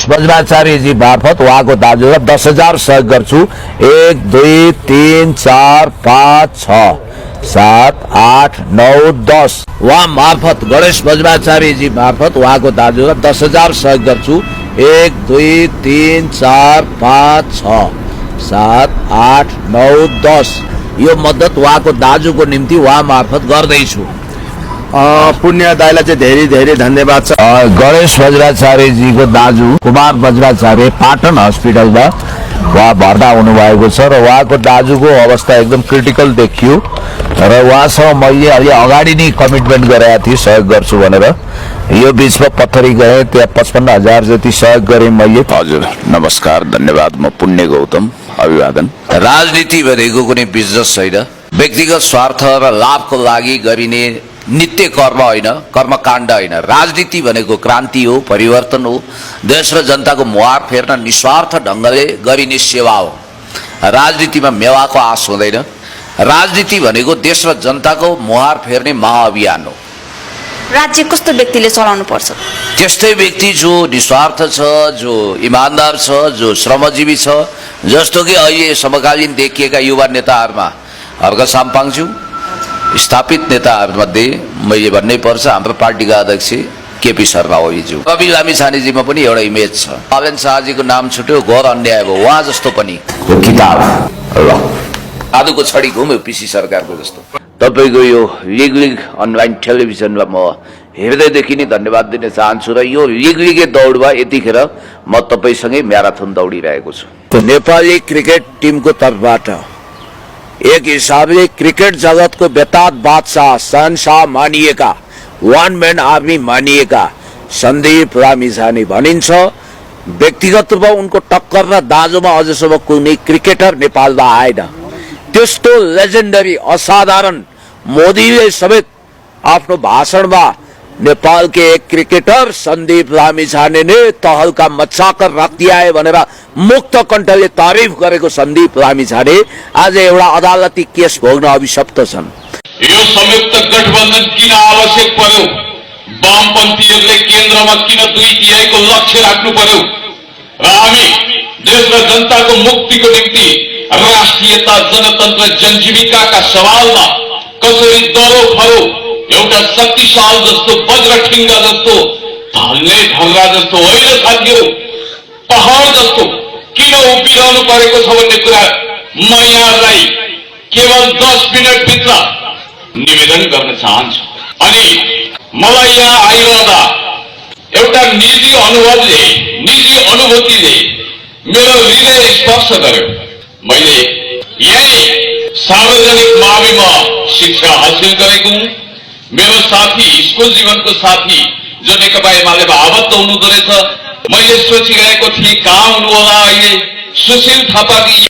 वज्राचार्यजी मार्फत उहाँको दाजुलाई 10,000 सहयोग गर्छु। 1 2 3 4 5 6 7 8 9 10 उहाँ मार्फत गणेश वज्राचार्यजी मार्फत उहाँको दाजुलाई 10,000 सहयोग गर्छु। 1 2 3 4 5 6 7 8 9 10 यो मद्दत उहाँको दाजुको निम्ति उहाँ मार्फत गर्दैछु। पुण्य दाइलाई चाहिँ धेरै धेरै धन्यवाद छ। गणेश वज्राचार्यजीको दाजु कुमार वज्राचार्य पाटन हस्पिटलमा उहाँ भर्ना हुनुभएको छ र उहाँको दाजुको अवस्था एकदम क्रिटिकल देखियो र उहाँसँग मैले अलि अगाडि नै कमिटमेन्ट गरेका थिएँ सहयोग गर्छु भनेर। यो बिचमा पत्थरी गएँ, त्यहाँ 55,000 जति सहयोग गरेँ मैले। हजुर नमस्कार, धन्यवाद। म पुण्य गौतम, अभिवादन। राजनीति भनेको कुनै बिजनेस छैन, व्यक्तिगत स्वार्थ र लाभको लागि गरिने नित्य कर्म होइन, कर्मकाण्ड होइन। राजनीति भनेको क्रान्ति हो, परिवर्तन हो, देश र जनताको मुहार फेर्न निस्वार्थ ढङ्गले गरिने सेवा हो। राजनीतिमा मेवाको आश हुँदैन। राजनीति भनेको देश र जनताको मुहार फेर्ने महाअभियान हो। राज्य कस्तो व्यक्तिले चलाउनु पर्छ? त्यस्तै व्यक्ति जो निस्वार्थ छ, जो इमानदार छ, जो श्रमजीवी छ, जस्तो कि अहिले समकालीन देखिएका युवा नेताहरूमा हर्क साम्पाङज्यू स्थापित नेताहरूमध्ये मैले भन्नै पर्छ हाम्रो पार्टीका अध्यक्ष केपी शर्मा ओलीज्यू। कवि लामिछानेजीमा पनि एउटा इमेज छ। पालन शाहजीको नाम छुट्यो, घोर अन्याय भयो। उहाँ जस्तो पनि किताब आदुको छडी घुम्यो पिसी सरकारको जस्तो। तपाईको यो लिग अनलाइन टेलिभिजनलाई म हृदयदेखि नै धन्यवाद दिन चाहन्छु र यो लिगे दौडमा यतिखेर म तपाईसँगै म्याराथन दौडिरहेको छु। नेपाली क्रिकेट टिमको तर्फबाट एक हिसाबले क्रिकेट जगतको बेताज बादशाह, शहनशाह मानिएका, वान मैन आर्मी मानिएका सन्दीप लामिछाने भनिन्छ। व्यक्तिगत रूपमा उनको टक्कर र दाजुमा अझसम्म कुनै क्रिकेटर नेपालमा आएन। त्यस्तो लेजेन्डरी असाधारण मोदीले समेत आफ्नो भाषणमा नेपाल के एक क्रिकेटर सन्दीप लामिछाने ने तहलका मचाकर रख दिया है भनेर मुक्त कण्ठले तारिफ गरेको सन्दीप लामिछाने आज एउटा अदालती केस भोग्न अभिशप्त छन्। यो संयुक्त गठबन्धन किन आवश्यक पर्यो? वामपन्थीहरूले केन्द्रमा किन 2 तिहाईको लक्ष्य राख्नु पर्यो? र हामी देश र जनताको मुक्तिको निम्ति राष्ट्रियता, जनतन्त्र, जनजीविकाका सवालमा कसरी दरो खरो एउटा शक्तिशाल जस्तो वज्रठिङ्गा जस्तो ढल्ने ढङ्गा जस्तो होइन साथीहरू, पहाड जस्तो किन उभिरहनु परेको छ भन्ने कुरा म यहाँलाई केवल 10 मिनटभित्र निवेदन गर्न चाहन्छु। अनि मलाई यहाँ आइरहँदा एउटा निजी अनुभूतिले मेरो हृदय स्पर्श गर्यो। मैले यही सार्वजनिक माविमा शिक्षा हासिल गरेको हुँ। मेरो साथी, स्कुल जीवनको साथी जो नेकपा एमालेमा आबद्ध हुनुहुँदो रहेछ, मैले सोचिरहेको थिएँ कहाँ हुनु होला अहिले सुशील थापाजी।